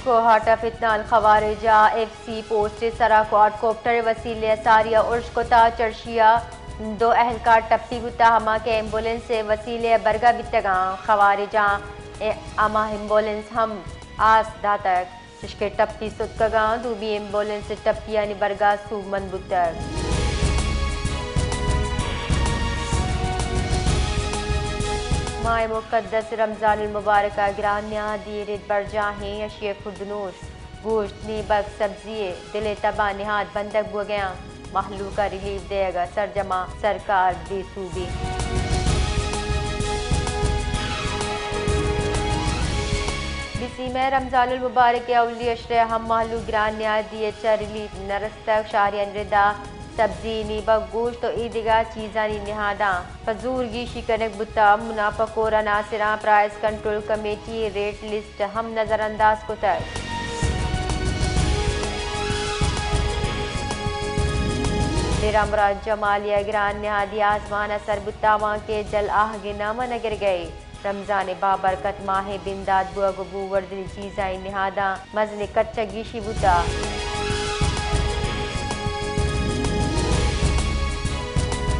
کوہاٹ ءَ فتنہ الخوارج ءَ ایف سی پوسٹ ءِ سرا کوڈ کوپٹر ءِ وسیلے ءَ ساری ءَ ارش کتا۔ چرشی ءَ دو اہلکار ٹپی بوتا، ہما کہ ایمبولینس ءِ وسیلے ءَ برگا بیتگاں۔ خوارجاں اے، ہما ایمبولینس ہم آس داتگ، چشکہ ٹپی ستکگاں، دومی ایمبولینس ٹپیانی برگا سوبمند بوتگ۔ ماہ مقدس رمضان المبارک ءَ گران نہادی رد برجاہیں، اشی ءَ کھردنوش، گوشت، نیبگ، سبزی ءِ دل ءِ تب ءَ نہاد بندگ بوگیاں، مہلوک ءَ ریلیف دئیگ ءَ سرجماں سرکار بے سوبی۔ بیسیمیں رمضان المبارک ءِ اولی عشرے ءَ ہم مہلوک گران نہادی ءَ چہ ریلیف نہ رستگ، شہریانی رد ءَ سبزی، نیبگ، گوشت ءُ اے دگہ چیزانی نہاداں پہ زور گیشی کنگ بوتگ۔ منافع خور عناصراں پرائس کنٹرول کمیٹی ءِ ریٹ لسٹ ہم نظر انداز کتگ۔ ڈیرہ مراد جمالی ءَ گران نہادی آزمان ءَ سر بوتگ، آوانک ءِ جل آہگ ءِ نام ءَ نہ گرگ ءَ۔ رمضان ءِ بابرکت ماہ ءِ بندات بوگ ءُ بووردنی چیزانی نہاداں مزنیں کچ ءَ گیشی بوتگ۔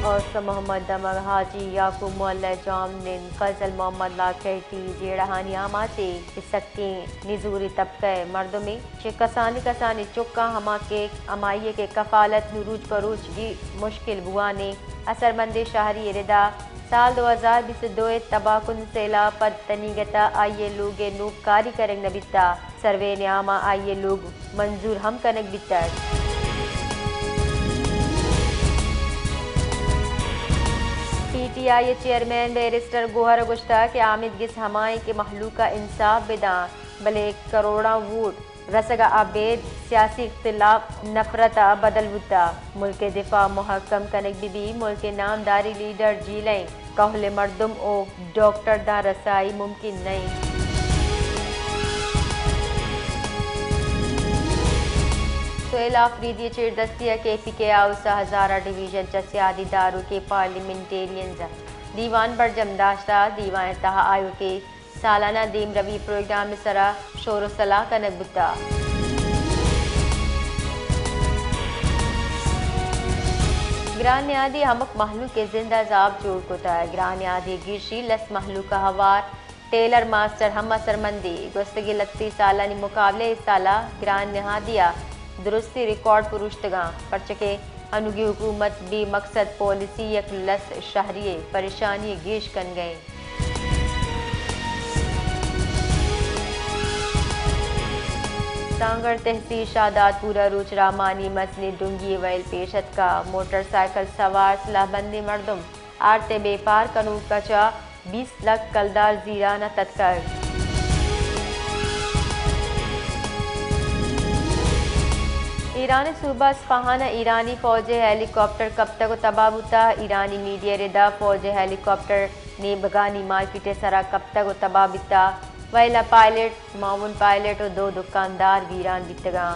اوس محمد دمگ، حاجی یعقوب مولا جام نند، فضل محمد لاکیٹی، جیڑہانی آماچ ءِ سکیں نزوری طبقہ ءِ مردمے چہ کسانی کسانی چکاں ہما کہ ہمائی ءِ کہ کفالت نوں روچ پہ روچ گی مشکل بوان ءِ اثرمندیں شہری ءِ ردا سال دو ہزار بیست ءُ دو ءِ تباہ کن سیلاب پد تنیگت ءَ آئی ءِ لوگ ءِ نوک کاری کنگ نہ بیتگ۔ سروے نیام ءَ آئی ءِ لوگ منظور ہم کنگ بیتگ۔ پی ٹی آئی ءِ چیئرمین بیرسٹر گوہر ءَ گوشتگ کہ آمید گس ہما اِنت کہ مہلوک ءَ انصاف بداں، بلے کروڑاں ووٹ رسگ ءَ ابید سیاسی اختلاف نفرت ءَ بدل بوتگ۔ ملک ءِ دفاع مہکم کنگ بہ بیت، ملک ءِ نامداریں لیڈر جیلیں کہول ءِ مردم ءُ ڈاکٹر داں رسائی ممکن نہ اِنت۔ سہیل آفریدی ءِ چیردستی ءَ کے پی کے ہاؤس ءَ ہزارہ ڈویژن چہ سیادی داروکیں پارلیمنٹیرینز ءَ دیوان برجم داشتگ۔ دیوان ءِ تہا آیوکیں سالانہ دیمروی پروگرام ءِ سرا شور ءُ صلاح کنگ بوتگ۔ گران نیادی ہمک مہلوک ءِ زند ءَ زاپ جوڑ کتگ۔ گران نیادی گیشی لس مہلوک ءَ ہوار ٹیلر ماسٹر ہم اثرمندی۔ گوستگیں لتی سالانی مقابلہ ءَ اے سال ءَ گران نہادی ءَ درستی ریکارڈ پروشتگاں، پرچکہ انوگیں حکومت بے مقصد پالیسی یک لس شہری ءِ پریشانی ءَ گیش کنگ ءَ اِنت۔ سانگڑ تحصیل شاہداد پور ءَ روچ رامانی مزنیں ڈنگی ءِ ویل پیش اتکا۔ موٹر سائیکل سوار سلاہ بندیں مردم آرت ءِ بیپار کنوک ءَ چہ بیست لکھ کلدار زیران ءَ تتکگ۔ ایران ءِ صوبہ اسفہان ءَ ایرانی فوج ءِ ہیلی کاپٹر کپتگ ءُ تباہ بوتگ۔ ایرانی میڈیا ءِ ردا فوج ءِ ہیلی کاپٹر نیبگانی مارکیٹ ءِ سرا کپتگ ءُ تباہ بیتگ۔ ویل ءَ پائلٹ، معاون پائلٹ ءُ دو دکاندار بیران بیتگاں۔